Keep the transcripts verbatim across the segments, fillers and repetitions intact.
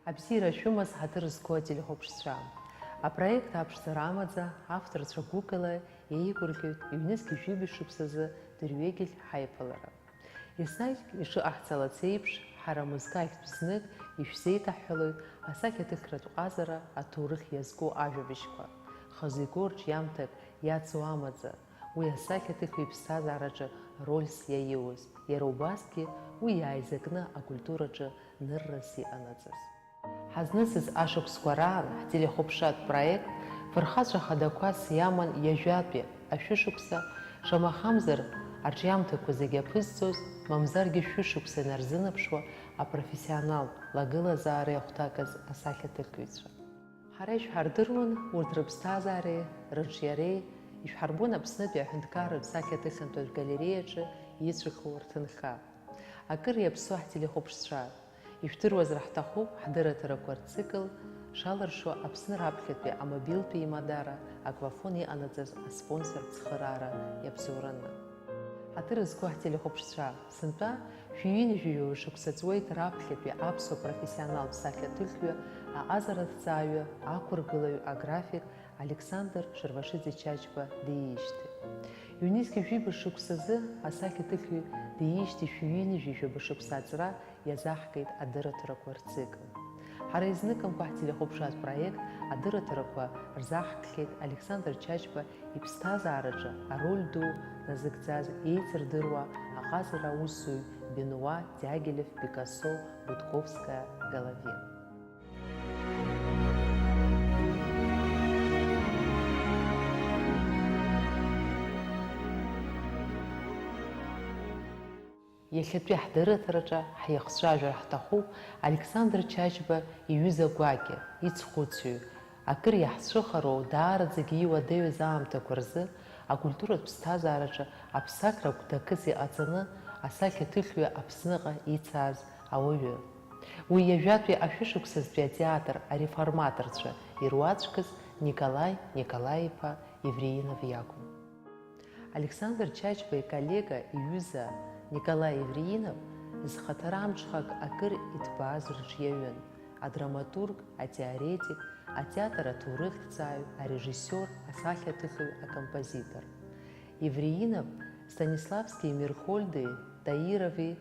Абзиара шәымаз, ҳаҭыр зқәу ателехәаԥшцәа. Апроект аԥшӡара амаӡа авторцәа гәыкала еигәырӷьоит ҩнызқьи жәибжь шықәсазы дырҩегьых ҳаиԥылара. Еснагь ишыҟаҳҵалац еиԥш, ҳара мызкы ахьтә знык ишәзеиҭаҳҳәалоит асахьаҭыхратә ҟазара аҭоурых иазку ажәабжьқәа, хазы игоу рҿиамҭак иацу амаӡа, уи асахьаҭыхҩы иԥсҭазаараҿы рольс иаиуз, иара убасгьы уи иааизакны акультураҿы ныррас иҟанаҵаз. Ҳазнысыз ашықәсқәа раан ҳтелехәаԥшратә проект фырхацәа хадақәас иаман ҩажәатәи ашәышықәса, шамахамзар, арҿиамҭақәа зегьы аԥызҵоз, мамзаргьы шәышықәса инарзынаԥшуа апрофессионалтә лагылазаара иахәҭакыз асахьаҭыхҩцәа. Ҳара ишәҳардыруан урҭ рыԥсҭазаареи рырҿиареи, ишәҳарбон Аԥснытәи аҳәынҭқарратә сахьаҭыхынтәатә галереиаҿы ицәыху рҭынха. Акыр иаԥсоу ҳтелехәаԥшцәа, ишәдыруазар ҳҭахуп ҳдырраҭарақәа рцикл шалыршо Аԥсны раԥхьатәи амобилтәи еимадара Аквафон иҟанаҵаз аспонсортә цхыраара иабзоураны. Ҳаҭыр зқәу ҳтелехәаԥшцәа, сынтәа шәи ҩынҩажәи жәаба шықәса ҵуеит раԥхьатәи аԥсуа профессионалтә сахьаҭыхҩы, аҟазараҭҵааҩы, ақәыргылаҩ, аграфик Александр Шервашиӡе Чачба диижьҭеи. Ҩнызқьи жәиба шықәсазы асахьаҭыхҩы диижьҭеи шәи ҩынҩажәи жәаба шықәса аҵра иазаҳгеит адырраҭарақәа рцикл. Ҳара изныкымкәа ҳтелехәаԥшратә проект адырраҭарақәа рзаҳкхьеит Александр Чачба иԥсҭазаараҿы ароль ду назыгӡаз еицырдыруа аҟазара аусзуҩ Бенуа, Диагилев, Пикассо, Гудковская, Головин. Иахьатәи ҳдырраҭараҿы ҳиахцәажәар ҳҭахуп Александр Чачба иҩыза гәакьа, иӡхәыцҩы, акыр иаҳцәыхароу, даараӡагьы иуадаҩыз аамҭақәа рзы акультуратә ԥсҭазаараҿы аԥсахрақә дакыс иҟаҵаны асахьаҭыхҩы Аԥсныҟа ицааз ауаҩы. Уи ҩажәатәи ашәышықәсазтәи атеатр ареформаторцәа ируаӡәкыз Николаи Николаи-иԥа Евреинов иакәын. Александр Чачба иколлега, иҩыза Николаи Евреинов зхаҭара амҽхак акыр иҭбааз рыҿиаҩын, адраматург, атеоретик, атеатр аҭоурыхҭҵааҩ, арежиссиор, асахьаҭыхҩы, акомпозитор. Евреинов Станиславски Мирхольди Таирови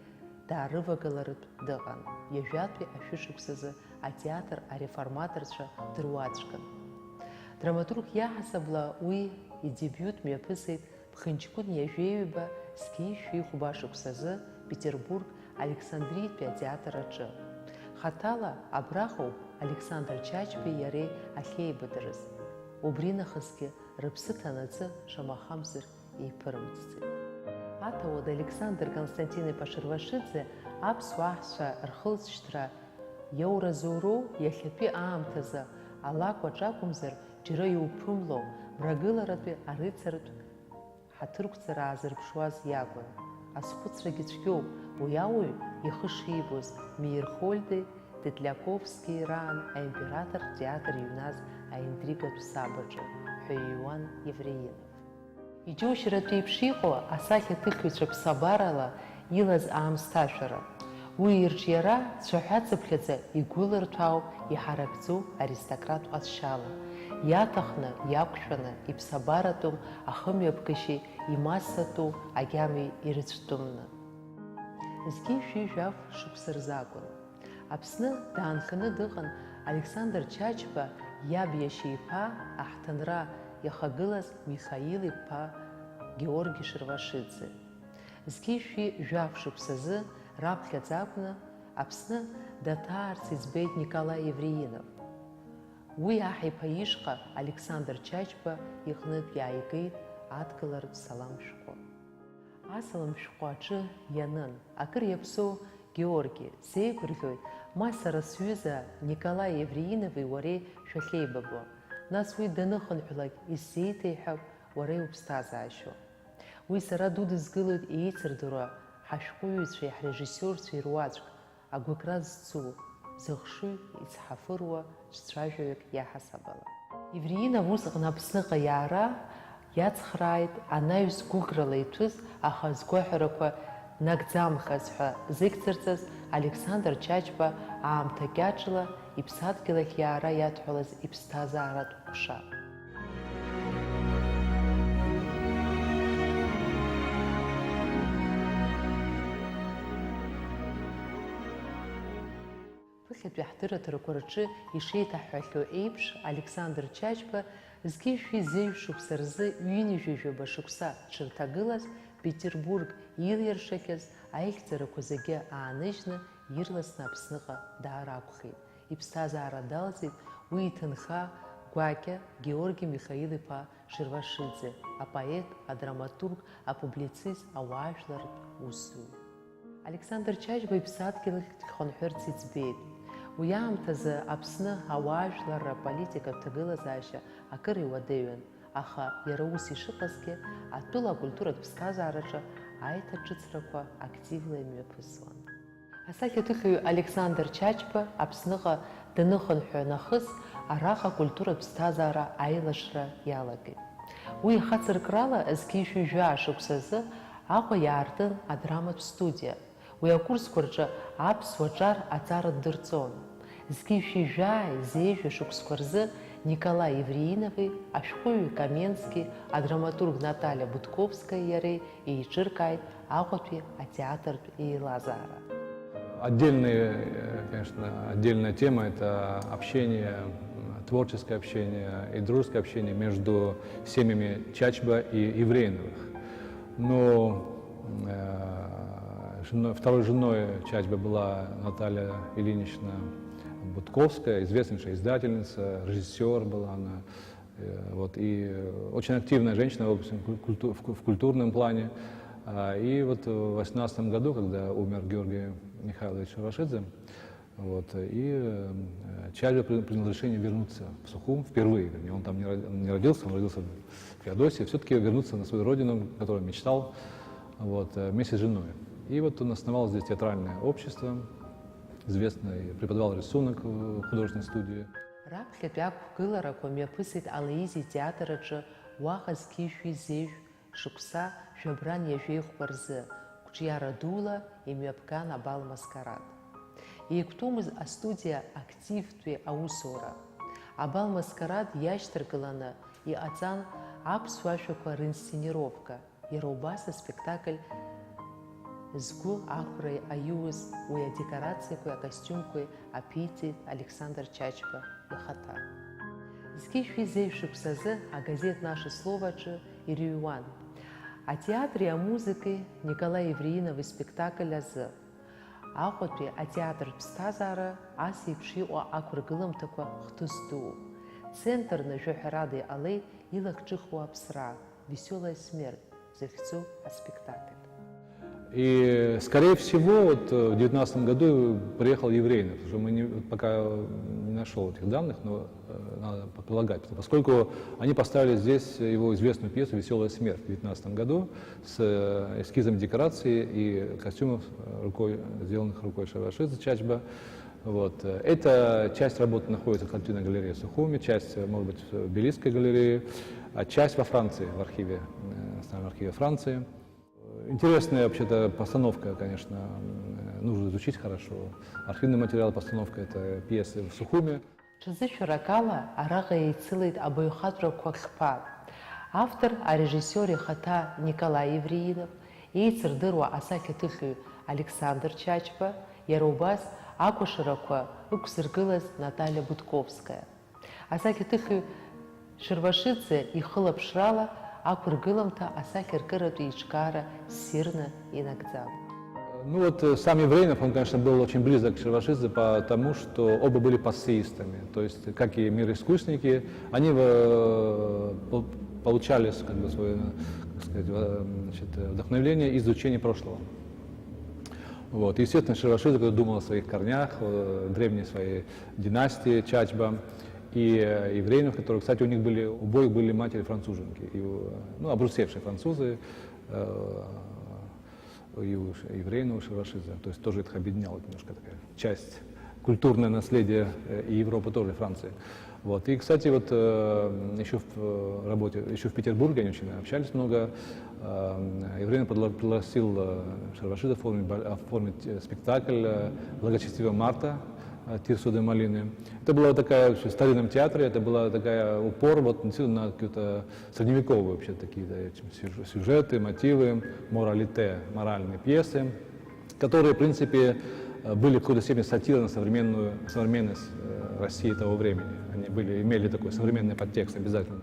даарывагылартә дыҟан, ҩажәатәи ашәышықәсазы атеатр ареформаторцәа дыруаӡәкын. Драматург иаҳасабала уи идебиут мҩаԥысит ԥхынҷкәын ҩажәи ҩба зқьи шәи хәба шықәсазы Петербург Александриатәи атеатр аҿы. Хаҭала абраҟоуп Александр Чачбеи иареи ахьеибадырыз. Убринахысгьы рыԥсы ҭанаҵы шамахамзар еиԥырымҵӡеит. Аҭауад Александр Константин-иԥа Шервашиӡе аԥсуа аҳцәа рхылҵшьҭра иоуразоуроу иахьатәи аамҭазы алакә аҿы акәымзар, џьара иуԥымло, мрагыларатәи арыцартә ҳаҭырқәҵара аазырԥшуаз иакәын. Азхәыцрагьы цәгьоуп уи ауаҩ ихы шибоз Меирхольди Тетлиаковски раан аимператортә театр иҩназ аинтригатә саб аҿы, ҳәа иҩуан Евреинов. Иџьоушьаратәы еиԥш иҟоу асахьаҭыхҩцәа ԥсабарала илаз аамсҭашәара. Уи ирҿиара цәаҳәацыԥхьаӡа игәыларҭәаауп иҳаракӡоу аристократ ҟазшьала, иаҭахны, иақәшәаны, иԥсабаратәым ахымҩаԥгашьеи имассатәу агьамеи ирыцәтәымны. Зқьи шәи жәаф шықәса рзы акәын. Аԥсны даанханы дыҟан Александр Чачба иаб иашьа иԥа аҳҭынра иахагылаз Михаил иԥа Георги Шервашиӡе. Зқьи шәи жәаф шықәсазы раԥхьаӡа акәны Аԥсны даҭаарц иӡбеит Николаи Евреинов. Уи аҳ иԥа ишҟа Александр Чачба иҟнытә иааигеит адкыларатә салам шәҟәы. Асалам шәҟәы аҿы ианын, акыр иаԥсоу Георги, сеигәырӷьоит, ма сара сҩыза Николаи Евреинови уареи шәахьеибабо, нас уи даныхынҳәлак исзеиҭеиҳәап уара иуԥсҭазаашьоу. Уи сара дудызгылоит еицырдыруа ҳашәҟәыҩҩцәеи ҳрежиссиорцәеи руаӡәк, агәыкра зцу, зыхшыҩ ицҳафыруа ҿцәажәаҩык иаҳасабала. Евреинов усҟан Аԥсныҟа иаара иацхрааит анаҩс гәыӷрала иҭәыз, аха згәаҳәарақәа нагӡамхаз ҳәа зыхьӡырҵаз Александр Чачба аамҭа кьаҿла иԥсадгьыл ахь иаара иадҳәалаз иԥсҭазааратә ҟәша. Ԥыхьатәи ҳдырраҭарақәа рҿы ишеиҭаҳҳәахьоу еиԥш, Александр Чачба зқьи жәшәи зеижә шықәса рзы ҩынҩажәи жәаба шықәса дшырҭагылаз, Петербург илиршахьаз аихьӡарақәа зегьы ааныжьны, ирласны Аԥсныҟа даара акәхеит. Иԥсҭазаара далҵит уи иҭынха гәакьа Георги Михаил-иԥа Шервашиӡе, апоет, адраматург, апублицист, ауаажәлартә усзуҩ. Александр Чачба иԥсадгьыл ахь дхынҳәырц иӡбеит. Уи аамҭазы Аԥсны ауаажәларра аполитикатә ҭагылазаашьа акыр иуадаҩын, аха иара ус ишыҟазгьы, атәыла акультуратә ԥсҭазаараҿы аиҭаҿыцрақәа активла имҩаԥысуан. Асахьаҭыхҩы Александр Чачба Аԥсныҟа даныхынҳәы нахыс, араҟа акультуратә ԥсҭазаара аилашра иалагеит. Уи ихацыркрала зқьи жәшәи жәаа шықәсазы Аҟәа иаартын адраматә студиа. Уи акурсқәа рҿы аԥсуа ҿар аҵара ддырҵон. Зқьи жәшәи жәааи зеижәа шықәсқәа рзы Николаи Евреинови, ашәҟәыҩҩы Каменски, адраматург Наталиа Будковскаи иареи еиҿыркааит Аҟәатәи атеатртә еилазаара. Отдельная, э, конечно, отдельная тема — это общение, м, творческое общение и дружеское общение между семьями Чачба и Евреиновых. Но, э, женой, второй женой Чачба была Наталья Ильинична Будковская, известнейшая издательница, режиссёр была она. Э, вот, и, э, очень активная женщина, в общем, куль-, культу-, в ку-, в культурном плане. А, и вот в восемнадцатом году, когда умер Георгий Михайлович Шервашидзе, вот, и, э, Чачба при-, принял решение вернуться в Сухум впервые, вернее, он там не ро-, не родился, он родился в Феодосии, всё-таки вернуться на свою родину, о которой мечтал, вот, э, вместе с женой. И вот он основал здесь театральное общество, известное, преподавал рисунок в художественной студии. Раԥхьатәи ақәгыларақәа мҩаԥысит Алаизи итеатр аҿы уаҟа зқьи жәшәи зеижә шықәса жәабран ҩажәеи хәба рзы, қәҿиара дула имҩаԥган абал маскарад. Еиқәтәомызт астудиа активтәи аусура. Абал маскарад иашьҭаргыланы иҟаҵан аԥсуа ашәақәа ринсценировка. Иара убас аспектакль згәы ахәра аиуз уи адекорациақәеи акостиумқәеи аԥиҵеит Александр Чачба ихаҭа. Зқьи жәшәи зеижә шықәсазы агазеҭ Наше слово аҿы ирыҩуан атеатри амузыкеи Николаи Евреинов испектакль азы. Аҟәатәи атеатр ԥсҭазаара ас еиԥш иҟоу ақәыргыламҭақәа хҭыс дууп. Центрны жәаҳәарада иҟалеит илахҿыхуа аԥсра, Весёлая смерть захьӡу аспектакль. И, скорее всего, вот, э, в девятнадцатом году приехал Евреинов, потому что мы не, вот пока не нашёл этих данных, но, э, надо предполагать, поскольку они поставили здесь его известную пьесу «Весёлая смерть» в девятнадцатом году с, э, эскизом декораций и костюмов, э, рукой, сделанных рукой Шервашидзе Чачба. Вот, э, эта часть работы находится в картинной галерее в Сухуми, часть, э, может быть, в Белизской галерее, а часть во Франции, в архиве, э, Национальном архиве Франции. Э, интересная вообще-то постановка, конечно, м, нужно изучить хорошо. Архивный материал, постановка этой пьесы в Сухуми. Ҽазышәарак ала, араҟа еицылеит абаҩхатәрақәа хԥа. Автор арежиссиор ихаҭа Николаи Евреинов, еицырдыруа асахьаҭыхҩы Александр Чачба, иара убас акәашарақәа ықәзыргылаз Наталиа Будковскаиа. Асахьаҭыхҩы Шервашидзе ихылаԥшрала ақәыргыламҭа асахьаркыратә еиҿкаара ссирны инагӡан. Ну вот, э, сам Евреинов, он, конечно, был очень близок к Шервашидзе, потому что оба были пассеистами. То есть, как и мир искусники, они, э, пол-, получали с-, как бы, своё, как сказать, в-, значит, э, вдохновение из изучения прошлого. Вот. Естественно, Шервашидзе, когда думал о своих корнях, о древней своей династии Чачба, и, э, Евреинов, которые, кстати, у них были, у обоих были матери француженки, и у, ну, обрусевшие французы, э, и у Ш-, Евреинова, и у Шервашидзе. То есть тоже их объединяло немножко, такая часть, культурное наследие, э, и Европы тоже, и Франции. Вот. И, кстати, вот, э, ещё в, э, работе, ещё в Петербурге они очень общались много. Э, Евреинов предла-, пригласил, э, Шервашидзе оформить бо-, оформить, э, спектакль, э, «Благочестивая Марта». э, Тирсо де Малины. Это была такая, в старинном театре, это была такая упор вот действительно на какие-то средневековые вообще такие, да, эти сюж- сюжеты, мотивы, моралите, моральные пьесы, которые, в принципе, э, были в какой-то степени сатирой на современную, современность э, России того времени. Они были, имели такой современный подтекст обязательно.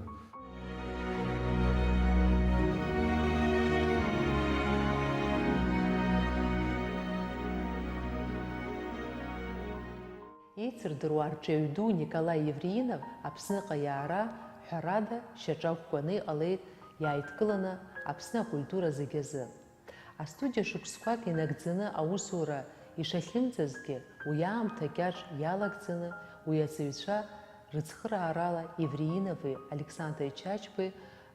Еицырдыруа арҿиаҩ ду Николаи Евреинов Аԥсныҟа иаара, ҳәарада, шьаҿа ӷәӷәаны иҟалеит иааидкыланы Аԥсны акультура зегь азы. Астудиа шықәсқәак инагӡаны аусура ишахьымӡазгьы, уи аамҭа кьаҿ иалагӡаны уи аҵаҩцәа рыцхыраарала Евреинови Александр Чачбеи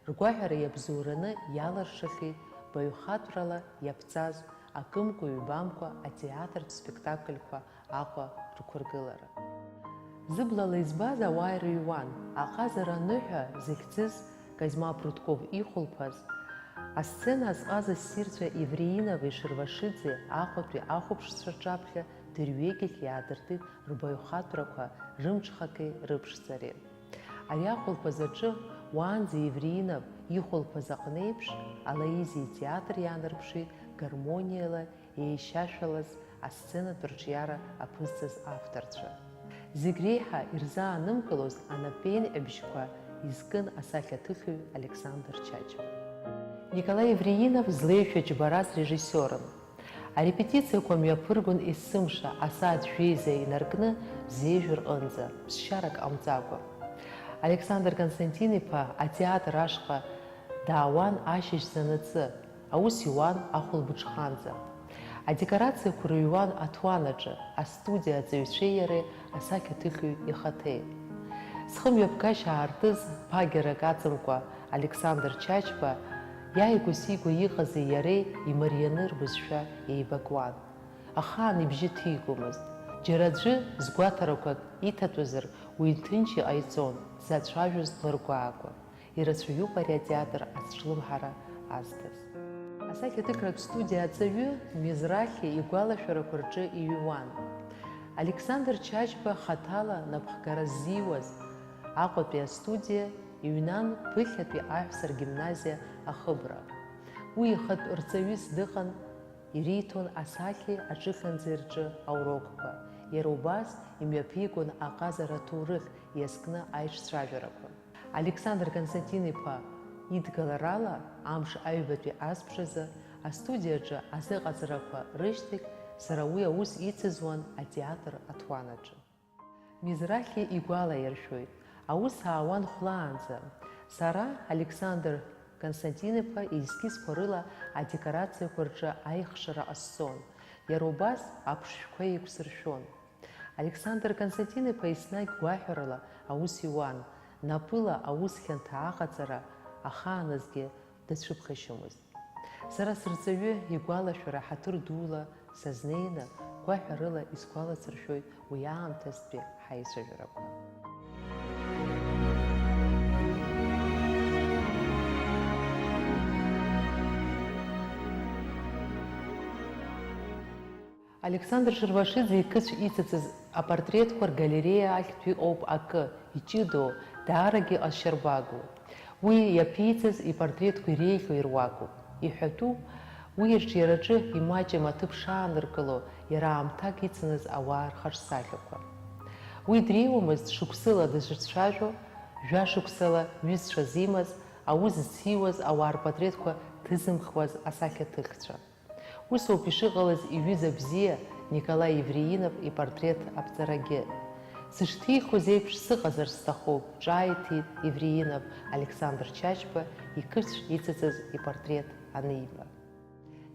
ргәаҳәара иабзоураны иалыршахьеит баҩхатәрала иаԥҵаз акымкәа-ҩбамкәа атеатртә спектакльқәа Аҟәа рықәыргылара. Зыблала избаз ауаа ирыҩуан, аҟазара аныҳәа захьӡыз Козьма Прудков ихәылԥаз, асцена азҟаз ассирцәа Евреинови Шервашиӡе Аҟәатәи ахәаԥшцәа рҿаԥхьа дырҩегьых иаадыртит рбаҩхатәрақәа рымҽхаки рыԥшӡареи. Ари ахәылԥаз аҿы уаанӡа Евреинов ихәылԥаз аҟнеиԥш, Алоизи итеатр иаанарԥшит гармониала еишьашәалаз асценатә рҿиара аԥызҵаз авторцәа. Зегь реиҳа ирзаанымкылоз анапеинҟьабжьқәа изкын асахьаҭыхҩы Александр Чачба. Николаи Евреинов злеишәа џьбарас режиссиорын. Арепетициақәа мҩаԥыргон есымша асааҭ жәеиза инаркны зеижә рҟынӡа, ԥсшьарак ҟамҵакәа. Александр Константин-иԥа атеатр ашҟа даауан ашьыжь занаҵы, аус иуан ахәылбыҽханӡа. Адекорациақәа рыҩуан аҭуан аҿы, астудиа аҵаҩцәеи иареи асахьаҭыхҩы ихаҭеи. Зхымҩаԥгашьа аартыз ԥагьарак аҵамкәа Александр Чачба иааигәа-сигәа иҟази иареи имарианы рбызшәа еибакуан. Ахаан ибжьы ҭигомызт. Џьара аӡәы згәаҭарақәак иҭатәазар, уи ҭынч иҟаиҵон, дзацәажәоз длыргәаакәа. Ирацәаҩуп ари атеатр ацәлымҳара азҭаз. Асахьаҭыхратә студиа аҵаҩы Мизрахьи игәалашәарақәа рҿы иҩуан. Александр Чачба хаҭала напхгара ззиуаз Аҟәатәи астудиа иҩнан ԥыхьатәи аҳәса ргимназиа ахыбра. Уи ихатә рҵаҩыс дыҟан, ириҭон асахьеи аҿыхьанӡеи рҿы аурокқәа, иара убас имҩаԥигон аҟазара аҭоурых иазкны аиҿцәажәарақәа. Александр Константин-иԥа идгаларала амш аҩбатәи азбжазы астудиаҿы азыҟаҵарақәа рышьҭахь сара уи аус ицызуан атеатр аҭуанаҿы. Мизрахьи игәалаиршәоит, аус аауан хәлаанӡа. Сара Александр Константин-иԥа иескизқәа рыла адекорациақәа рҿы аихшара ҟасҵон, иара убас аԥшшәқәа еиқәсыршәон. Александр Константин-иԥа еснагь гәаҳәарала аус иуан, напыла аус хьанҭа аҟаҵара ахааназгьы дацәыԥхашьомызт. Сара сырҵаҩы игәалашәара ҳаҭыр дула сазнеины, гәаҳәарыла исгәаласыршәоит уи аамҭазтәи ҳаицәажәарақәа. Александр Шервашиӡе иқыцә иҵыҵыз апортретқәа ргалереиа ахьтә иҟоуп акы, иҷыдоу, даарагьы ҟазшьарбагоу. Уи иаԥиҵаз ипортретқәа иреиӷьу ируакуп. Иҳәатәуп, уи ирҿиараҿы имаҷым аҭыԥ шааныркыло, иара аамҭак ицаныз ауаа рхаҿсахьақәа. Уи дреиуамызт шықәсыла дызҿцәажәо, жәа шықәсала ҩызцәас имаз, аус зҭиуаз ауаа рпатреҭқәа ҭызымхуаз асахьаҭыхцәа. Усоуп ишыҟалаз иҩыза бзиа Николаи Евреинов ипортрет аԥҵарагьы. Сышҭихуаз еиԥш сыҟазар сҭахуп, ҿааиҭит Евреинов Александр Чачба иқыцә иҵыҵыз ипортрет аниба.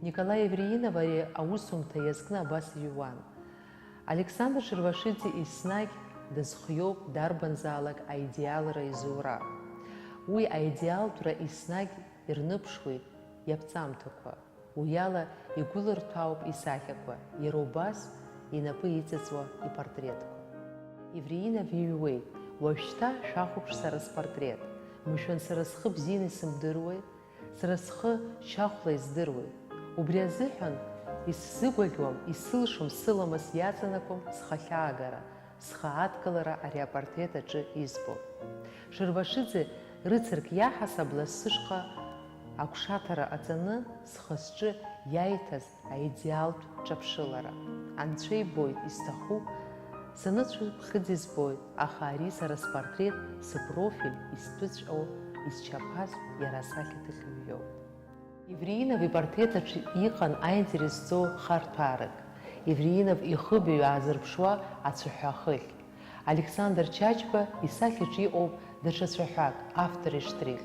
Николаи Евреинов ари аусумҭа иазкны абас иҩуан. Александр Шервашиӡе еснагь дазхиоуп дарбанзаалак аидеалра изура. Уи аидеалтәра еснагь ирныԥшуеит иаԥҵамҭақәа. Уиала игәылырҭәаауп исахьақәа, иара убас инапы иҵыҵуа ипортретқәа. Евреинов иҩуеит, уажәшьҭа шәахәаԥш сара спортрет. Мшәан, сара схы бзианы исымдыруеи? Сара схы шьахәла издыруеит. Убри азыҳәан Исзыгәаӷьуам, исылшом, сыламыс иаҵанакуам схахьаагара, схы адкылара ари апортрет аҿы избо. Шервашиӡе рыцырк иаҳасаб лассы сышҟа агәшаҭара ҟаҵаны, схы-сҿы иаиҭаз аидеалтә ҿаԥшылара. Анцәа ибоит, исҭахуп саныцәыԥхыӡ избоит, аха ари сара спортрет, сыпрофиль, истәыҵәҟьоу, исчаԥаз иара асахьаҭыхҩы иоуп. Евреинов ипортрет аҿы иҟан аинтерес зҵоу харҭәаарак, Евреинов ихыбаҩ аазырԥшуа ацәаҳәа хыхь. Александр Чачба исахьаҿ иҟоуп даҽа цәаҳәак, автори штрих.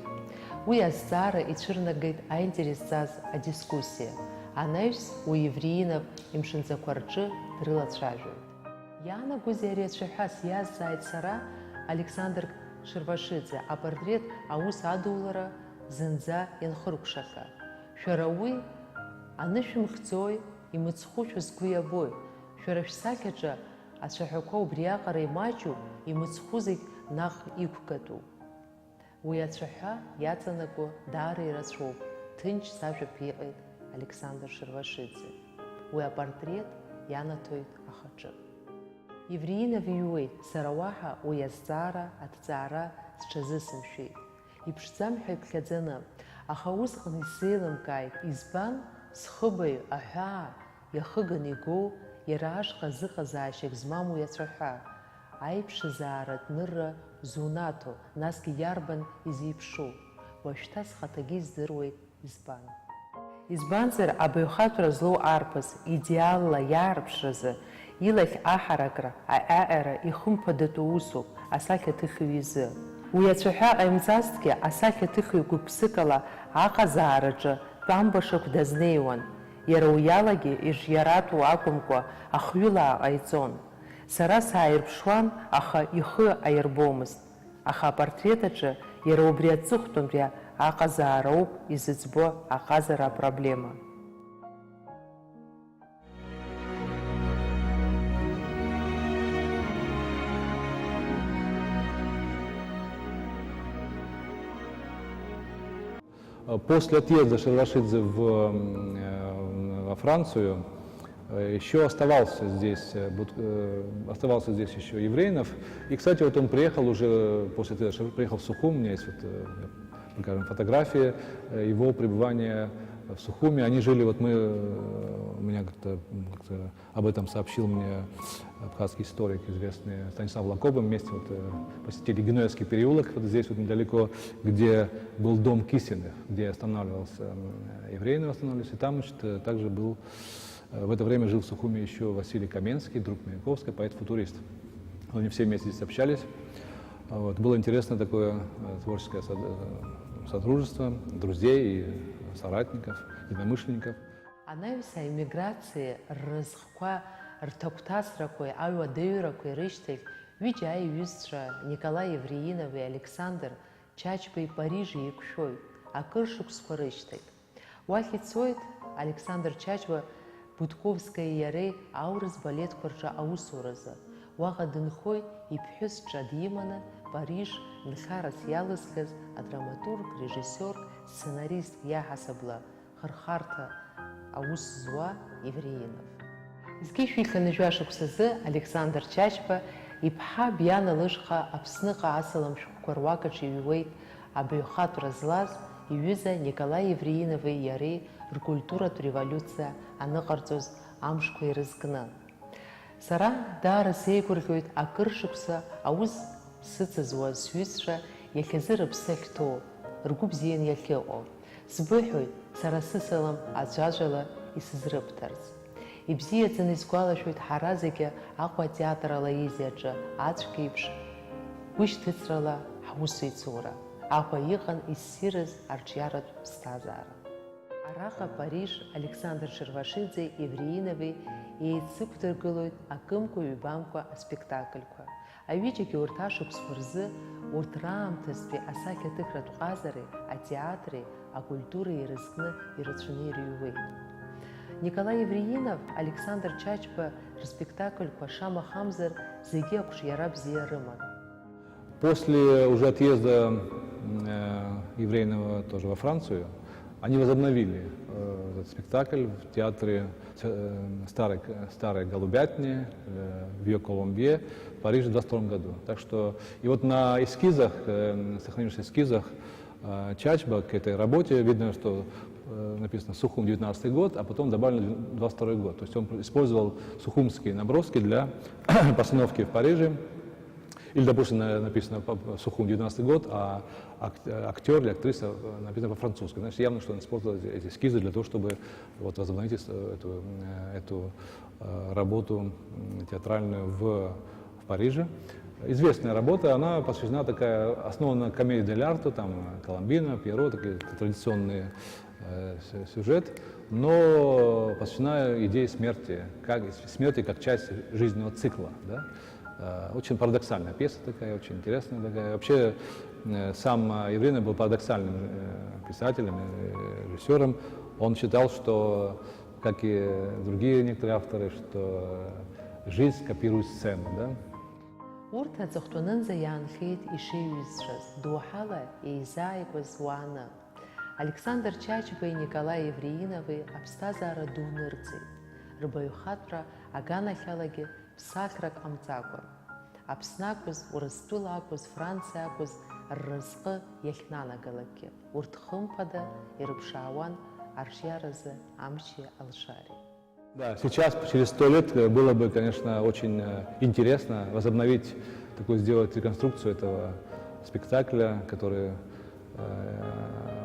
Уи азҵаара ицәырнагеит аинтерес зҵаз адискуссиа. Анаҩс уи Евреинов имшынҵақәа рҿы дрылацәажәоит. Иаанагозеи ари ацәаҳәа, сиазҵааит сара, Александр Шервашиӡе, апортрет аус адулара зынӡа ианхыркәшаха. Шәара уи анышәымхӡои, имыцхәушәа сгәы иабоит. Шәара шәсахьаҿы ацәаҳәақәа убриаҟара имаҷу, имыцхәу зегь наҟ иқәгатәуп. Уи ацәаҳәа иаҵанакуа даара ирацәоуп, ҭынч сажәа ԥиҟеит Александр Шервашиӡе. Уи апортрет ианаҭоит ахаҿы. Евреинов иҩуеит, сара уаҳа уи азҵаара, аҭҵаара сҽазысымшәеит. Иԥшӡам ҳәа иԥхьаӡаны, аха усҟан исзеилымкааит, избан, схыбаҩ, аҳәаа, иахыганы игоу, иара ашҟа зыҟазаашьак змам уи ацәаҳәа, аиԥшызааратә нырра зунаҭо, насгьы иарбан изеиԥшу? Уажәшьҭа схаҭагьы издыруеит, избан. Избанзар, абаҩхатәра злоу арԥыс, идеалла иаарԥшразы, илахь аҳаракра, аҟьаҟьара ихымԥадатәу усуп асахьаҭыхҩы изы. Уи ацәаҳәа ҟаимҵазҭгьы, асахьаҭыхҩы гәык-ԥсыкала аҟазаараҿы тәамбашақә дазнеиуан, иара уиалагьы ижиаратәу акәымкәа, ахҩылаа ҟаиҵон. Сара сааирԥшуан, аха ихы аирбомызт. Аха апортрет аҿы иара убри аҵыхәтәантәи аҟазаара ауп изыӡбо аҟазара апроблема. После отъезда Шервашидзе в, э, во Францию, э, ещё оставался здесь, э, Бут-, э, оставался здесь ещё Евреинов. И, кстати, вот он приехал уже после отъезда Шер-, приехал в Сухум, у меня есть вот, э, покажем фотографии, э, его пребывания в Сухуме. Они жили, вот мы, э, у меня как-то, м, как-то об этом сообщил мне абхазский историк, известный Станислав Лакоба. Мы вместе вот, э, посетили Генуэзский переулок, вот здесь вот недалеко, где был дом Кисиных, где останавливался, м, Евреинов останавливался. И там, значит, э, также был, э, в это время жил в Сухуме ещё Василий Каменский, друг Маяковского, поэт-футурист. Они все вместе здесь общались. А вот. Было интересно такое, э, творческое со-, э, содружество друзей и соратников, единомышленников. Анаҩс аемиграциеи рразҟқәа рҭагәҭасрақәеи аҩадаҩрақәеи рышьҭахь, ҩыџьа аиҩызцәа Николаи Евреинови Александр Чачбеи Париж еиқәшәоит, акыр шықәсқәа рышьҭахь. Уахь ицоит Александр Чачба Будковскаи иареи аурыс балетқәа рҿы аусуразы. Уаҟа дынхоит, иԥҳәыс ҿа диманы Париж нхарас иалызхыз адраматург, режиссиор, сценарист иаҳасабала хырхарҭа аус зуа Евреинов. Зқьи жәшәи хынҩажәа шықәсазы Александр Чачба иԥҳа Биана лышҟа Аԥсныҟа асалам шәҟәқәа руак аҿы иҩуеит абаҩхатәра злаз иҩыза Николаи Евреинови иареи ркультуратә револиуциа аныҟарҵоз амшқәа ирызкны. Сара даара сеигәырӷьоит акыр шықәса аус сыцызуаз сҩызцәа иахьазы рыԥсы ахьҭоу, ргәы бзианы иахьыҟоу. Сбыҳәоит, сара сысалам аӡәаӡәала исызрыбҭарц. Ибзиаӡаны исгәалашәоит ҳара зегьы Аҟәа атеатр Алоизи аҿы ацәгьеиԥш гәышьҭыҵрала ҳусеицура. Аҟәа иҟан иссирыз арҿиаратә ԥсҭазаара. Араҟа Париж Александр Шервашиӡеи Евреинови еицықәдыргылоит акымкәа-ҩбамкәа аспектакльқәа. Аҩыџьагьы урҭ ашықәсқәа рзы, урҭ раамҭазтәи асахьаҭыхратә ҟазареи, атеатри, акультуреи ирызкны ирацәаны ирыҩуеит. Николаи Евреинов, Александр Чачба рспектакльқәа шамахамзар зегьы ақәҿиара бзиа рыман. После уже отъезда, м, э, Евреинова тоже во Францию, они возобновили, э, Спектакль в театре э, старой, старой Голубятни, э, Vieux Colombier, в Париже в двадцать втором году. Так что и вот на эскизах, э, сохранившихся эскизах э, Чачба к этой работе, видно, что э, написано Сухум девятнадцатый год, а потом добавлено двадцать второй год. То есть он использовал сухумские наброски для постановки в Париже. Или, допустим, на- написано по- Сухум девятнадцатый год, а ак- актер или актриса э, написано по-французски. Значит, явно, что он использовал эти эти эскизы для того, чтобы вот возобновить ис- эту, э, эту э, работу м, театральную в, в Париже. Известная работа, она посвящена такая, основана на комедии дель арто, там э, Коломбина, Пьеро, такие традиционные э, сю- сюжет, но посвящена идее смерти, как смерти как часть жизненного цикла, да? Э, Очень парадоксальная пьеса такая, очень интересная такая. Вообще э, сам э, Еврейнов был парадоксальным э, писателем, э, режиссером. Он считал, что, как и другие некоторые авторы, что э, жизнь копирует сцену, да? Урҭ аҵыхәтәанынӡа иаанхеит ишеиҩызцәаз, доуҳала еизааигәаз уааны. Александр Чачбеи Николаи Евреинови аԥсҭазаара ду нырҵеит. Рбаҩхатәра аганахьалагьы ԥсахрак ҟамҵакәа. Аԥсны акәыз, Урыстәыла акәыз, Франциа акәыз, рразҟы иахьнанагалакгьы, урҭ хымԥада ирыԥшаауан арҿиаразы амчи алшареи. Да, сейчас, через сто лет, э, было бы, конечно, очень э, интересно возобновить такую, сделать реконструкцию этого спектакля, который э,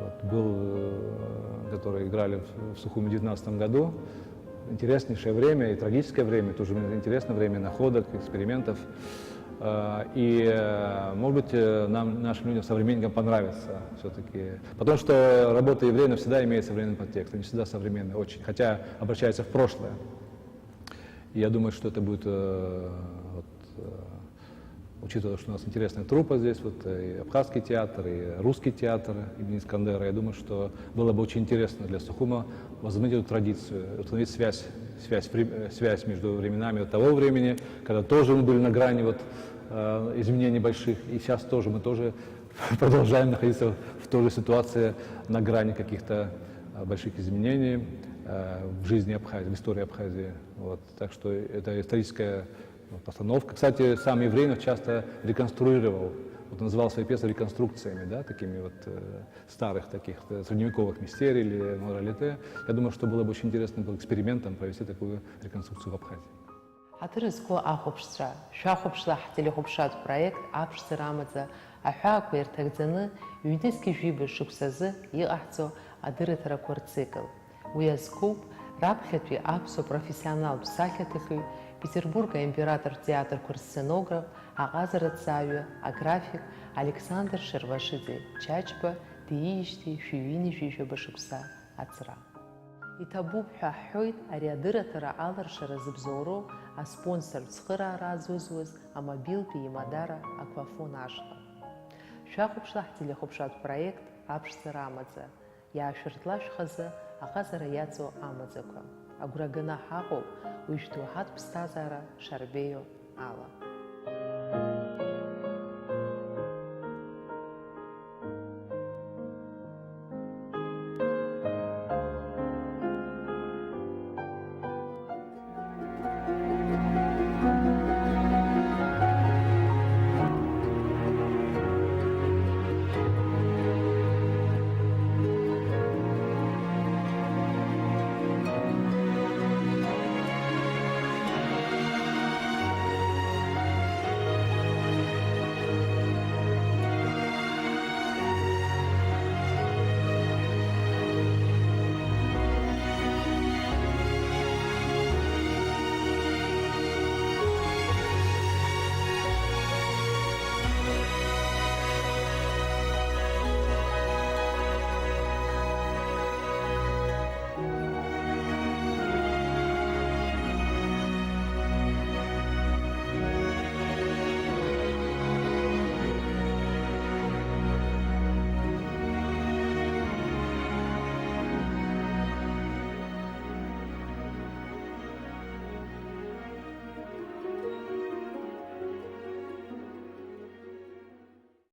вот был, э, который играли в, в Сухуме девятнадцатом году. Интереснейшее время и трагическое время, тоже интересное время находок, экспериментов. Э, И, э, может быть, э, нам, нашим людям, современникам понравится все-таки. Потому что работа Евреина всегда имеет современный подтекст, они всегда современные очень, хотя обращаются в прошлое. И я думаю, что это будет, э, вот, э, учитывая, что у нас интересная труппа здесь, вот э, и абхазский театр, и русский театр имени Искандера, я думаю, что было бы очень интересно для Сухума возобновить эту традицию, установить связь, связь, вре- э, связь между временами того времени, когда тоже мы были на грани вот, э, изменений больших, и сейчас тоже мы тоже продолжаем находиться в той же ситуации на грани каких-то э, больших изменений э, в жизни Абхазии, в истории Абхазии. Вот. Так что это историческая постановка. Кстати, сам Еврейнов часто реконструировал, вот он называл свои пьесы реконструкциями, да, такими вот э, старых таких э, средневековых мистерий или моралите. Я думаю, что было бы очень интересным был экспериментом провести такую реконструкцию в Абхазии. Ҳаҭыр зқәу ахәаԥшцәа, шәахәаԥшла ҳтелехәаԥшратә проект аԥшӡара амаӡа аҳәаақәа ирҭагӡаны ҩнызқьи жәиба шықәсазы иҟаҳҵо адырраҭарақәа рцикл. Уи азкуп раԥхьатәи аԥсуа профессионалтә сахьаҭыхҩы, Петербург аимператортә театрқәа рсценограф, аҟазараҭҵааҩы, аграфик Александр Шервашиӡе Чачба диижьҭеи шәи ҩынҩажәи жәаба шықәса аҵра. Иҭабуп ҳәа ҳҳәоит ари адырраҭара аларшара зыбзоуроу аспонсор цхыраара азызуаз амобилтәи имадара Аквафон ашҟа. Шәахәаԥшла ҳтелехәаԥшратә проект Аԥшӡара амаӡа, иаашәыртлашәхазы аҟазара иаҵоу амаӡақәа. Агәра ганы ҳаҟоуп уи шәдоуҳатә ԥсҭазаара шарбеиоу ала.